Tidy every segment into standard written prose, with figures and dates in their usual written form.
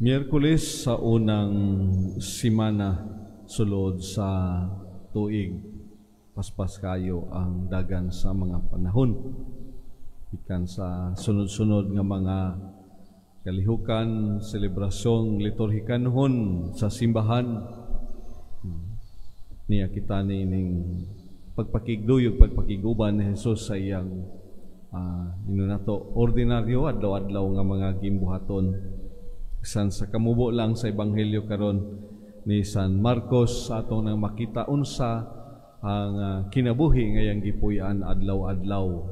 Miyerkules sa unang simana sulod sa tuig. Paspas kayo ang dagan sa mga panahon. Ikan sa sunod-sunod nga mga kalihukan, selebrasyong liturhikanhon sa simbahan. Niya kita ning pagpakigduyog, pagpakiguban ni Jesus sa iyang nato ordinaryo adlaw-adlaw nga mga gimbuhaton. Bisan sa kamubo lang sa ebanghelyo karon ni San Marcos, atong nang makita unsa ang kinabuhi nga iyang gipuy-an adlaw-adlaw.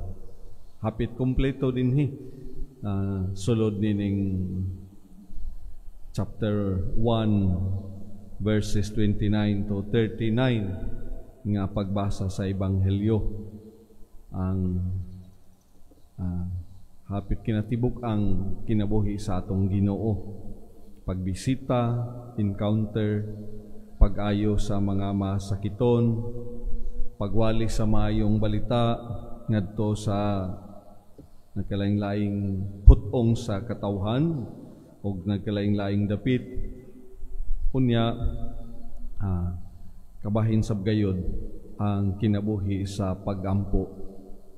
Hapit kompleto dinhi sulod nining chapter 1 verses 29 to 39 nga pagbasa sa ebanghelyo, ang hapit kinatibuk ang kinabuhi sa atong Ginoo. Pagbisita, encounter, pag-ayo sa mga masakiton, pagwali sa maayong balita ngadto sa nagkalaing-laing put-ong sa katawhan o nagkalaing-laing dapit. Unya kabahin sab gayod ang kinabuhi sa pagampo.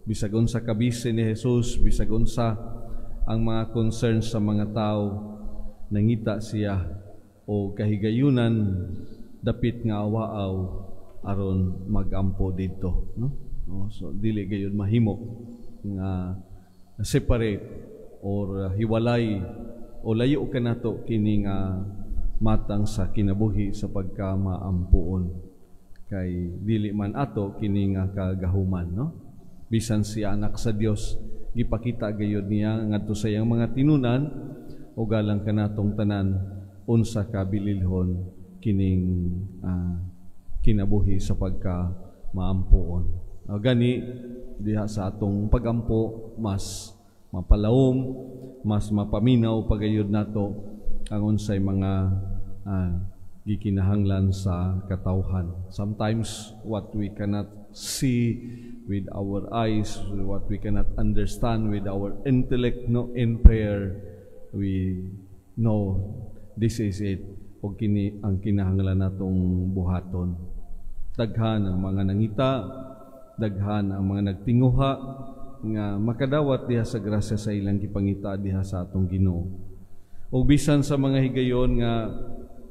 Bisag unsa kabisi ni Jesus, bisag unsa ang mga concerns sa mga tao, nangita siya o kahigayunan dapit nga awaaw aron magampo didto, no? Oh, so dili gayud mahimo nga separate or hiwalay o layo kanato kini nga matang sa kinabuhi sa pagkamaampuon, kay dili man ato kini nga kagahuman, no? Bisan siya anak sa Dios, gipakita gayud niya ngadto sa iyang mga tinunan o galang kanatong tanan unsa ka bililhon kining kinabuhi sa pagka maampuon. Gani diha sa atong pagampo, mas mapalawom, mas mapaminaw pagayod nato ang unsay mga gikinahanglan sa katawhan. Sometimes what we cannot see with our eyes, what we cannot understand with our intellect, no, in prayer we know this is it o kini ang kinahanglan natong buhaton. Daghan ang mga nangita, daghan ang mga nagtinguha nga makadawat diha sa grasya sa ilang gipangita diha sa atong Ginoo. O bisan sa mga higayon nga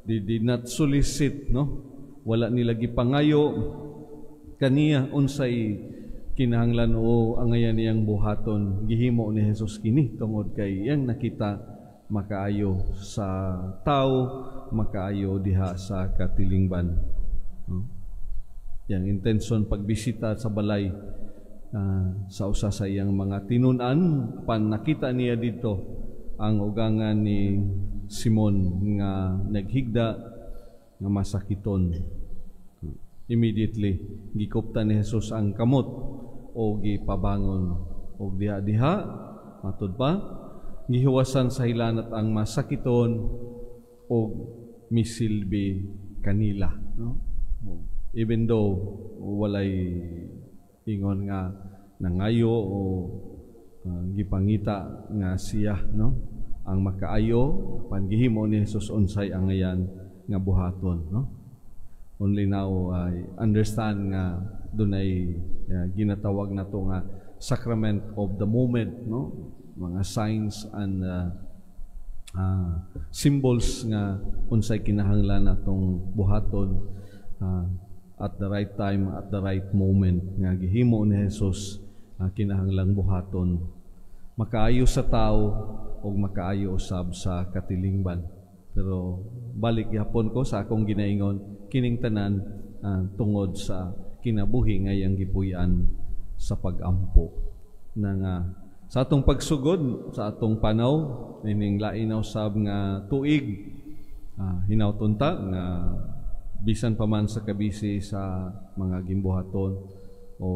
they did not solicit, no, wala nila gipangayo kaniya unsay kinahanglan o angayan niyang buhaton, gihimo ni Jesus kini tungod kay iyang nakita makaayo sa tao, makaayo diha sa katilingban, no? Yang intensyon pagbisita sa balay sa usa sa iyang mga tinun-an, pan nakita niya dito ang ugangan ni Simon nga naghigda nga masakiton. Immediately gikuptan ni Jesus ang kamot o gipabangon, og diha-diha matud pa gihuwasan sa hilanat ang masakiton og misilbi kanila, no? Even though walay ingon nga nangayo o gipangita nga siya, no, ang makaayo, pan gihimo ni Jesus unsay angayan nga buhaton, no? Only now I understand nga dunay ginatawag nato nga sacrament of the moment, no, mga signs and symbols nga unsay kinahanglan natong buhaton at the right time, at the right moment, nga gihimo ni Jesus kinahanglang buhaton, makaayo sa tao ug makaayo usab sa katilingban. Pero balik gihapon ko sa akong ginaingon, kining tanan tungod sa kinabuhi nga iyang gipuy-an sa pagampo. Na nga sa atong pagsugod sa atong panaw ining lain usab nga tuig, hinawton ta nga bisan pa man sa kabisi sa mga gimbuhaton o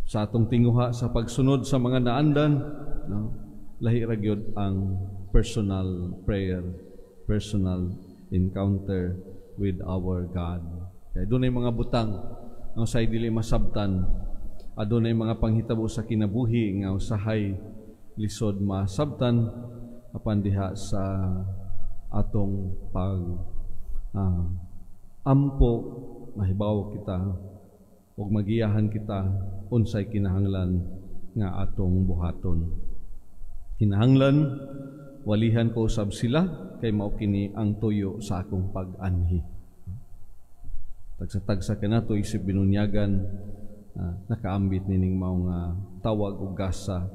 sa atong tinguha sa pagsunod sa mga naandan, no, lahi ra gyud ang personal prayer, personal encounter with our God. Kaya dunay mga butang ang say dili masabtan, adunay mga panghitabo sa kinabuhi nga usahay lisod masabtan, apan diha sa atong pag ampo, mahibaw kita ug magiyahan kita unsay kinahanglan nga atong buhaton. Kinahanglan walihan ko usab sila kay mao kini ang tuyo sa akong pag-anhi. Tagsa-tagsa kanato isip binunyagan, nakaambit nining mao nga tawag og gasa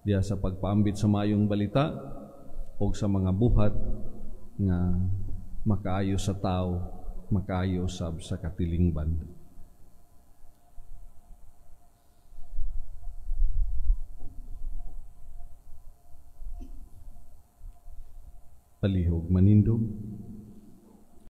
diha sa pagpaambit sa maayong balita og sa mga buhat nga makaayo sa tao, makaayo sab sa katilingban. Palihog manindog.